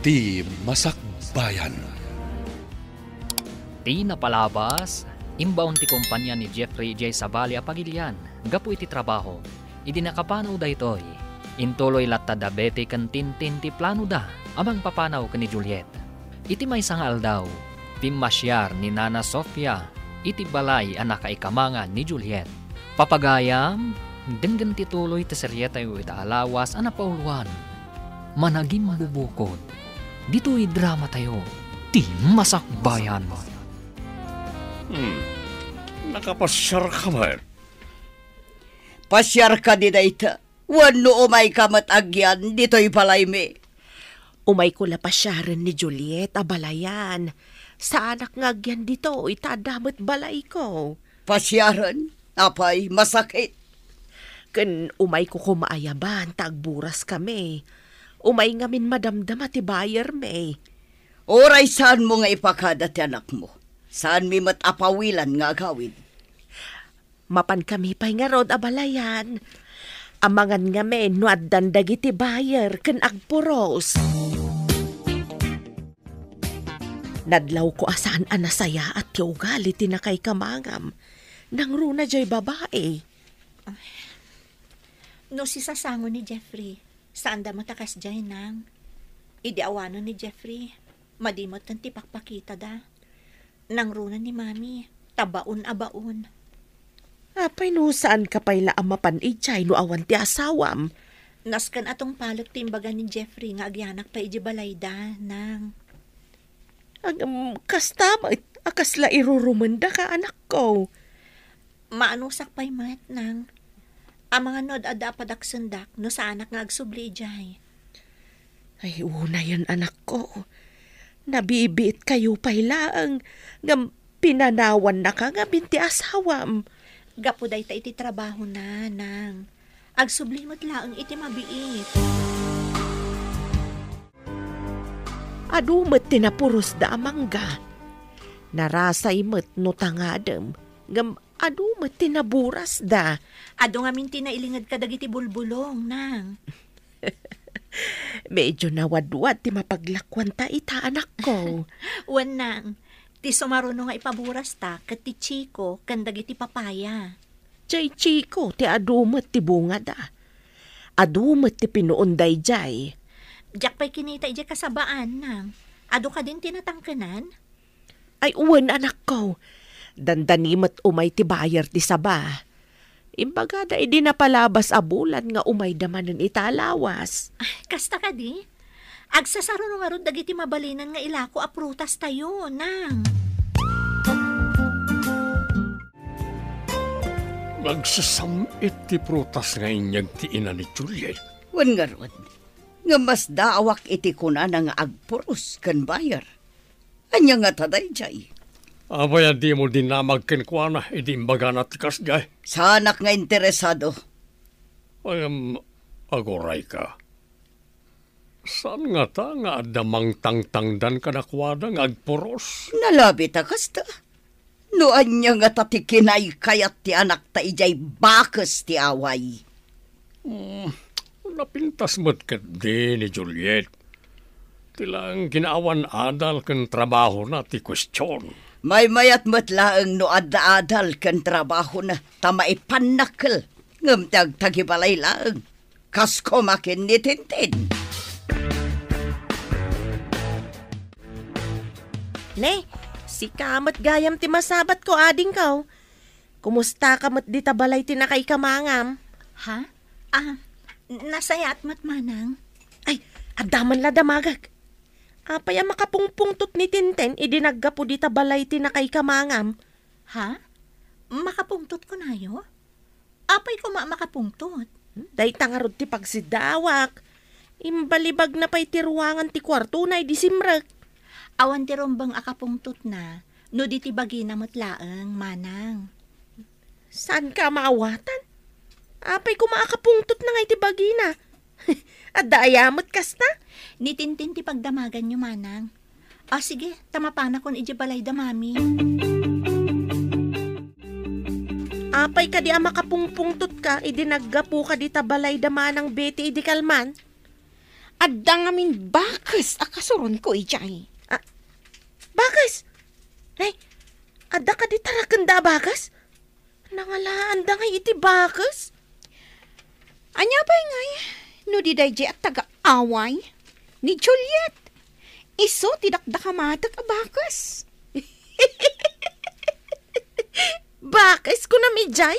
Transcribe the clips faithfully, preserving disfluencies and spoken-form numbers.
Ti Masakbayan. Ti napalabas, imbaon ti kompania ni Jeffrey idiay sabali a pagilian gapu iti trabaho. Idi nakapanaw daytoy, intuloy latta da Betty ken Tintin ti planoda a mangpapanaw ken ni Juliet. Iti maysa nga aldaw, pimmasiar ni Nana Sofia iti balay a nakaikamangan ni Juliet. Papagayam, denggen ti tuloy ti serietayo ita a lawas a napauloan, Managimbubukod. Ditoy dramatayo, Ti Masakbayan. Hmm. Nakapasiar ka met? Pasiar ka di dayta. Wenno umay ka met agyan ditoy balaymi? Umayko la pasiaren ni Juliet a balayan. Saanak nga agyan ditoy, ta adda met balayko. Pasiaren? Apay, masakit. Ken umayko koma ayaban ta agburas kami. Umay ngamin madamdama ti buyer mi. Uray saanmo nga ipakada ti anakmo. Saanmi met a pawilan nga agawid. Mapan kami pay ngarud a balayan. Amangan ngamin no addan dagiti buyer ken agpuros. Nadlawko a saan a nasayaat ti ugali ti nakaikamangam. Nangruna jay babai. No sisasango ni Jeffrey, saanda met a kasdiay, nang. Idi awanen ni Jeffrey, madi met ti pakpakitada. Nangruna ni Mami, ta baon a baon. Apay no saanka pay la a mapan idiay no awan ti asawam? Nasken a tungpalek ti imbaga ni Jeffrey nga agyanak pay idiay balayda, nang. Agam, kasta met, a kasla irurumendaka, anakko. Maanusak pay met, nang. Amangan no ad-adda a padaksendak no saanak nga agsubli idiay. Ay, unayen, anakko. Nabibiit kayo pay laeng, ngem pinanawannaka ngamin ti asawam. Gapu dayta iti trabahona, nang. Agsubli met laeng iti mabiit. Adu met ti napurosda a mangga. Narasay met no tangadem, ngem adu met ti naburasda. Adu ngamin ti nailinged kadagiti bulbulong, nang. Medyo nawadwad ti mapaglakuanta ita, anakko. Wen, nang, ti sumaruno nga ipaburasta ket ti chiko ken dagiti papaya. Jay chiko ti adu met ti bungada. Adu met ti pinuon dayjay. Diak pay kinita idiay kasabaan, nang. Adu kadin ti natangkenan? Ay, wen, anakko. Dandani met umay ti buyer ti saba. Imbagada idi napalabas a bulan nga umayda manen ita a lawas. Ay, kasta kadi? Agsasaruno ngarud dagiti mabalinan nga ilako a prutastayo, nang. Nagsasam-it ti prutas nga inyeg ti ina ni Juliet. Wen ngarud, nga masdaawak iti kunana nga agpuros ken buyer. Ania ngata daydiay? Apay a dimo dinamag kenkuana idi imbagana ti kasdiay? Saanak nga interesado. Ngem, agurayka. Saan ngata nga adda mangtangtangdan kadakuada nga agpuros? Nalabit a kasta. No ania ngata ti kinaykayat ti anakta idiay bakes ti away? Hmm, napintas met ketdi ni Juliet. Ti laeng kinaawan adal ken trabahona ti kuestion. Maymayat met laeng no adda adal ken trabahona ta maipannakkel, ngem ti agtagibalay laeng. Kas koma ken ni Tintin. Ne, sika met gayam ti masabatko, adingko. Kumusta ka met dita balay ti nakaikamangam? Ha? Ah, nasayaat met, manang. Ay, adda man la damagek. Apay a makapungpungtot ni Tintin idi naggapu dita balay ti nakaikamangam? Ha? Makapungtot kunayo? Apay koma a makapungtot? Hmm, dayta ngarud ti pagsidawak. Imbalibagna pay ti ruangan ti kuartona idi simrek. Awan ti rumbeng a kapungtotna, no di ti bagina met laeng, manang. Saanka a maawatan? Apay koma a kapungtotna nga iti bagina? Adda aya met kasta? Ni Tintin ti pagdamaganyo, manang. Ah, sige, ta mapanakon idiay balayda, mami. Apay kadi a makapungpungtotka idi naggapuka dita balayda manang Betty idi kalman? Adda ngamin bakes a kasuronko idiay. Ah, bakes? Nay, adda kadi tarakenda a bakes? Nangalaanda ngay iti bakes? Ania pay ngay no di daydiay a taga-away ni Juliet? Isu ti dakdakamatek a bakes. Bakes kunam idiay?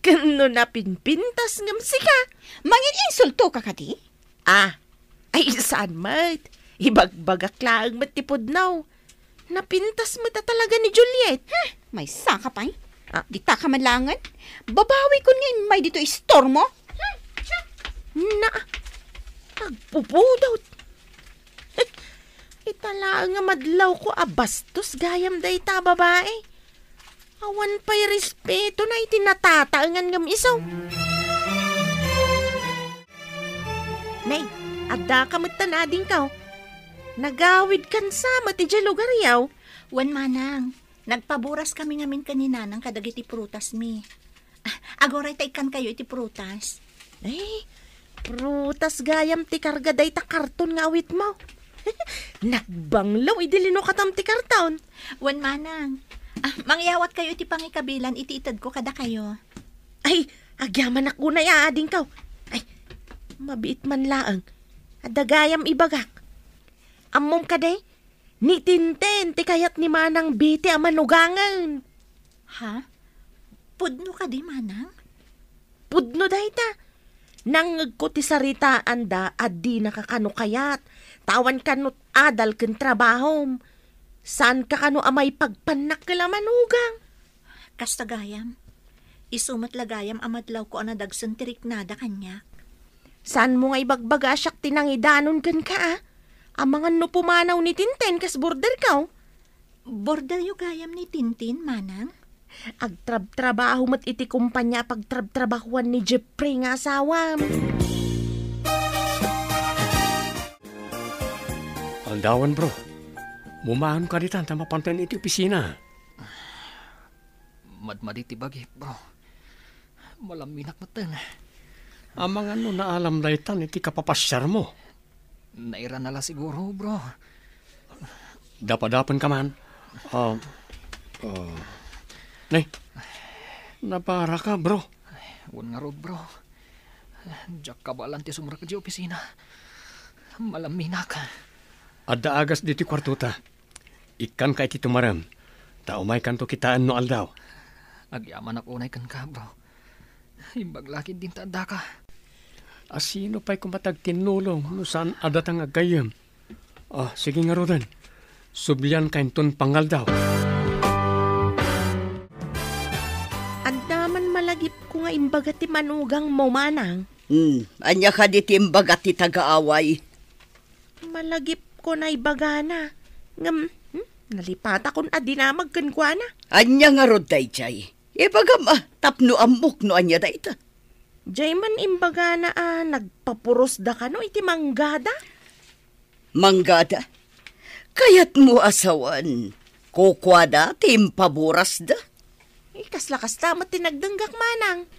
Ken no napinpintas ngem sika? Mangin-insultoka kadi? Ah, ay, saan met? Ibagbagak laeng met ti pudno. Napintas met a talaga ni Juliet. Hmm, maysaka pay. Ah. Dita ka man laengen. Babawikon nga immay ditoy istormo. Hmm, siya. Na, agpupudot. Ita laeng nga madlawko a bastos gayam dayta a babai. Awan pay respetona iti natataengan ngem isu. Nay, addaka met tan adingko. Nagawidkan sa met idiay lugaryo. Wen, manang, nagpaburas kami ngamin ken ni nanang kadagiti prutasmi. Ah, aguray ta ikkankayo iti prutas. Ay, prutas gayam ti karga dayta karton nga awitmo. Nagbanglo idi linukatam ti karton. Wen, manang. Ah, mangyawatkayo iti pangikabilan iti itedko kadakayo. Ay, agyamanak unay a adingko. Ay, mabiit man laeng. Adda gayam ibagak. Ammom kadi, ni Tintin ti kayat ni Manang Betty a manugangen. Ha? Pudno kadi, manang? Pudno dayta. Nangngegko ti saritaanda a dinaka kano kayat, ta awan kano adal ken trabahom. Saanka kano a maipagpannak ken a manugang? Kasta gayam. Isu met la gayam a madlawko a nadagsen ti riknada kaniak. Saanmo nga ibagbaga a siak ti nangidanon kenka, a? Amangan no pumanaw ni Tintin kas borderko. Borderyo gayam ni Tintin, manang? Agtrabtrabaho met iti kumpanya a pagtrabtrabahoan ni Jeffrey nga asawam. Aldawan, bro. Mumaon ka ditan ta mapanten iti opisina. Madmadi ti bagi, bro. Malaminak metten. Amangan no naalam daytan iti kapapasiarmo. Nairana la siguro, bro. Dapadapen ka man. Ah, ah. Nay, nabaraka, bro. Wen ngarud, bro. Diak kabaelan ti sumrek iti opisina. Malaminak. Adda agas ditoy kuartota. Ikkanka iti tumarem, ta umaykanto kitaen no aldaw. Agyamanak unay kenka, bro. Imbag la ketdin ta addaka. A, sino pay koma ti agtinnulong no saan a datang aggayyem? Ah, sige ngaruden. Sublianka inton pangaldaw. Adda man malagipko nga imbaga ti manugangmo, manang. Hmm, ania kadi ti imbaga ti taga-away? Malagipko nga ibagana. Ngem, hmm, nalipatakon a dinamag kenkuana. Ania ngarud daydiay? Ibagam a, tapno ammok no ania dayta. Diay man imbagana a nagpapurosda kano iti manggada. Manggada? Kayatmo a sawen, kukuada ti impaburasda? Eh, kasla kasta met ti nagdenggak, manang.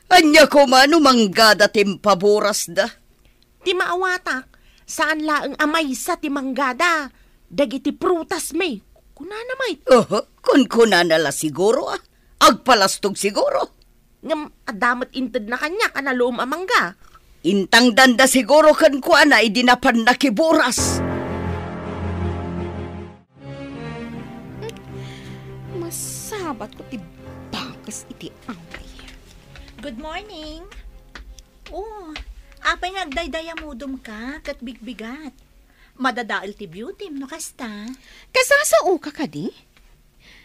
Ania koma no manggada ti impaburasda? Ti maawatak, saan laeng a maysa ti manggada dagiti prutasmi. Kunana met. Oho, kunkunana la siguro, ah. Agpalastog siguro. Ngem adda met intedna kaniak a naluom a mangga. Intangdanda siguro kenkuana idi napan nakiburas. Masabatko ti bakes iti away. Good morning. Oh, apay nga agdaydayamudom ka ket bigbigat? Madadael ti beautym no kasta. Kasasaoka kadi?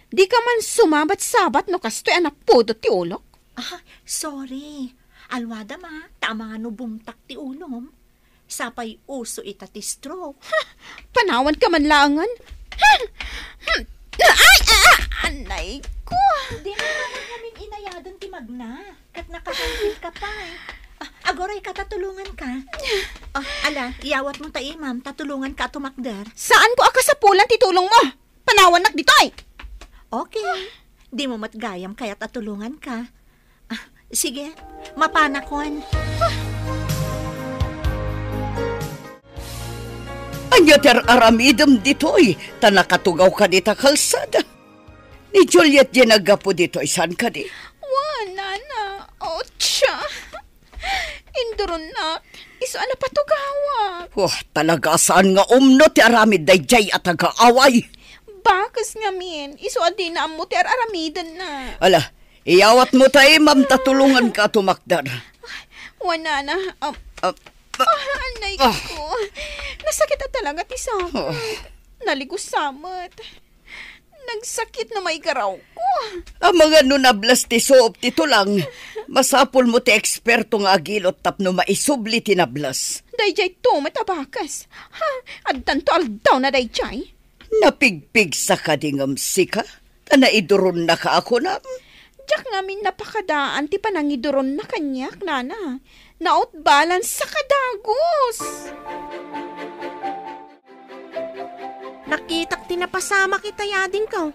Dika man sumabat-sabat no kastoy a napudot ti ulok? Ah, sorry. Alwadam a, ta amangan no bumtak ti ulom. Sapay uso ita ti stroke. Ha! Panawanka man laengen. Ha! Hmm. Ay, ah, ah, anay ko. Di man ngamin inayaden ti magna. Ket nakahangpil ka pay. Ah, agurayka ta tulonganka. Ah, ala, iyawatmo ta imam, ta tulonganka a tumakder. Saanko a kasapulan ti tulongmo. Panawannak ditoy. Okay. Dimo met gayam kayat a tulonganka. Ah, sige, mapanakon. Ania ti ar-aramidem ditoy, ta nakatugaw ka dita kalsada? Ni Juliet diay naggapu ditoy, saan kadi? Wen, nana. Otsa. Induronnak. Isu a napatugawak. Wah, talaga saan nga umno ti aramid daydiay a taga-away. Bakes ngamin, isu a dina ammo ti ar-aramidenna. Ala, iyawatmo ta imam ta tulonganka a tumakder. Wen, nana. Um, Ah, ah, anay ah. Ko. Nasakit a talaga ti sakit. Ah. Naligus sa met. Nagsakit no maigarawko. Amangan no nables ti suop ti tulang, masapulmo ti eksperto nga agilot tapno maisubli ti nables. Daydiay to met a bakes. Ha? Addanto aldawna daydiay? Napigpigsa kadi ngem sika? Ta naiduronnaka a kunam? Diak ngamin napakadaan ti panangiduronna kaniak, nana. Nautbalan sa kadagus! Nakitak ti napasamak itay, adingko.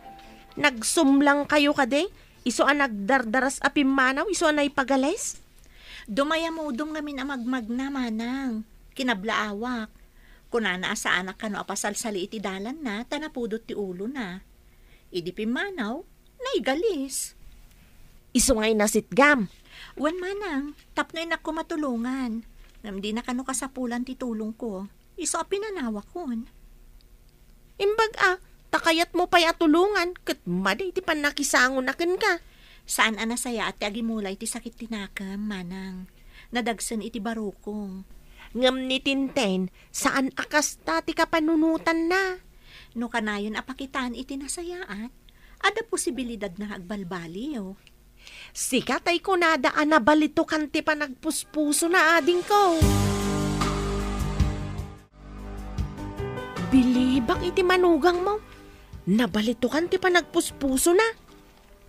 Nagsumlang kayo kadi? Isu a nagdardaras a pimmanaw, isu a naipagalis? Dumayamudom ngamin a magmagna, manang. Kinablaawak. Kunana a saanak kano a pasalsali iti dalanna, ta napudot ti ulona. Idi pimmanaw, naigalis. Isu nga inasitgam. Wen, manang, tapno innak koma tulongan. Ngem dina kano kasapulan ti tulongko. Isu a pinanawakon. Imbag a, ta kayatmo pay a tulongan, ket madi ti pannakisangona kenka. Saan a nasayaat ti agimula iti sakit ti nakem, manang. Nadagsen iti barukong. Ngem ni Tintin, saan a kasta ti kapanunotanna. No kanayon a pakitaan iti nasayaat, adda posibilidadna nga agbalbaliw. Sika tay kunada a nabalitukan ti panagpuspusona, adingko. Bilibak iti manugangmo. Nabalitukan ti panagpuspusona.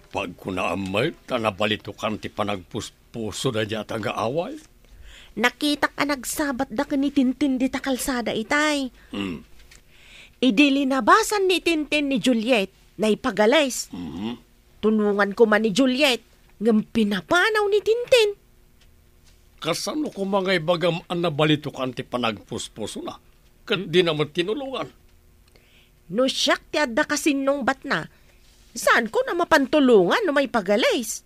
Pagkunaam met ta nabalitukan ti panagpuspuso daydiay a taga-away. Nakitak a nagsabatda ken ni Tintin dita kalsada itay. Hmm. Idi linabasan ni Tintin ni Juliet, naipagalis. Mhm. Tulongan koma ni Juliet, ngem pinapanaw ni Tintin. Kasano koma nga ibagam a nabalitukan ti panagpuspusona? Ket dina met tinulongan. No siak ti adda kasinnungbatna, saanko a mapan tulongan no maipagalis.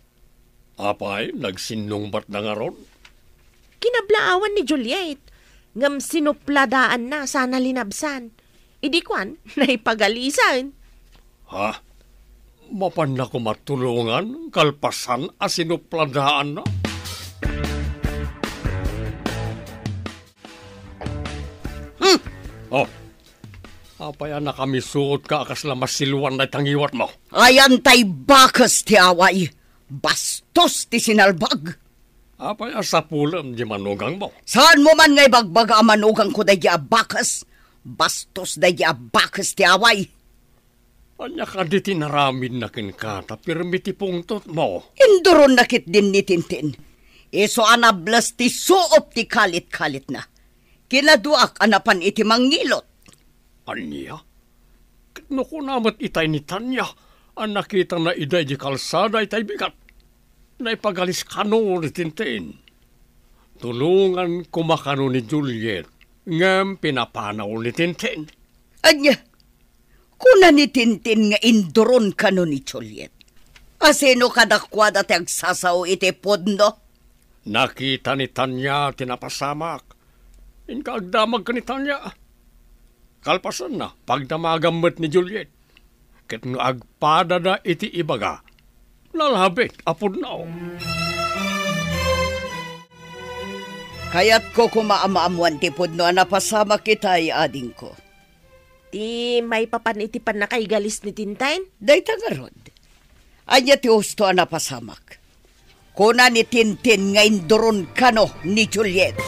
Apay, nagsinnungbatna ngarud? Kinablaawan ni Juliet, ngem sinupladaanna sana linabsan. Idi kuan, naipagalisan. Ha? Mapanna koma tulongan kalpasan a sinupladaanna? Hmm. Oh. Apay a nakamisuotka a kasla masiluan dayta ngiwatmo? Ayan tay bakes ti away. Bastos ti sinalbag. Apay a sapulem di manugangmo? Saanmo man nga ibagbaga a manugangko daydi a bakes? Bastos daydi a bakes ti away. Ania kadi ti naramidna kenka ta pirmi ti pungtotmo? Induronna ketdin ni Tintin. Isu a nables ti suop ti kalit-kalitna. Kinaduak a napan iti mangngilot. Ania? Ket no kuna met itay ni Tanya a nakitana idiay kalsada itay bigat, naipagalis kano ni Tintin. Tulongan koma kano ni Juliet, ngem pinapanaw ni Tintin. Ania? Kuna ni Tintin nga induron kano ni Juliet. Asino kadakuada ti agsasao iti pudno? Nakita ni Tanya ti napasamak. Inka agdamag ken ni Tanya. Kalpasanna, pagdamagam met ni Juliet. Ket no agpadada iti ibaga, nalabit a pudno. Kayatko koma a maammoan ti pudno a napasamak itay, adingko. Ti maipapan iti pannakaigalis ni Tintin? Dayta ngarud. Ania ti husto a napasamak? Kuna ni Tintin nga induron kano ni Juliet.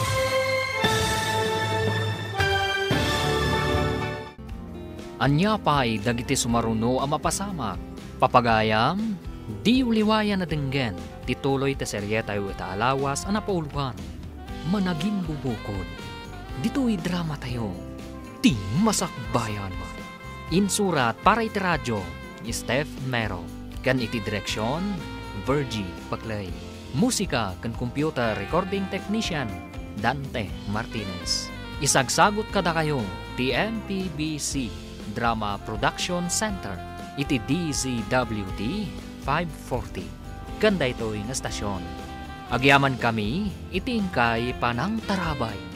Ania pay dagiti sumaruno a mapasamak? Papagayam, diyo liwayan a denggen ti tuloy ti serietayo ita a lawas a napauloan, Managimbubukod. Ditoy dramatayo, Ti Masakbayan. Insurat para iti radio ni Steph Mero, ken iti direksion, Virgie Paclay. Musika ken computer recording technician, Dante Martinez. Isagsagot kadakayo ti M P B C Drama Production Center iti D Z W T five forty ken daytoy nga stasyon. Agyamankami iti inkay panangtarabay.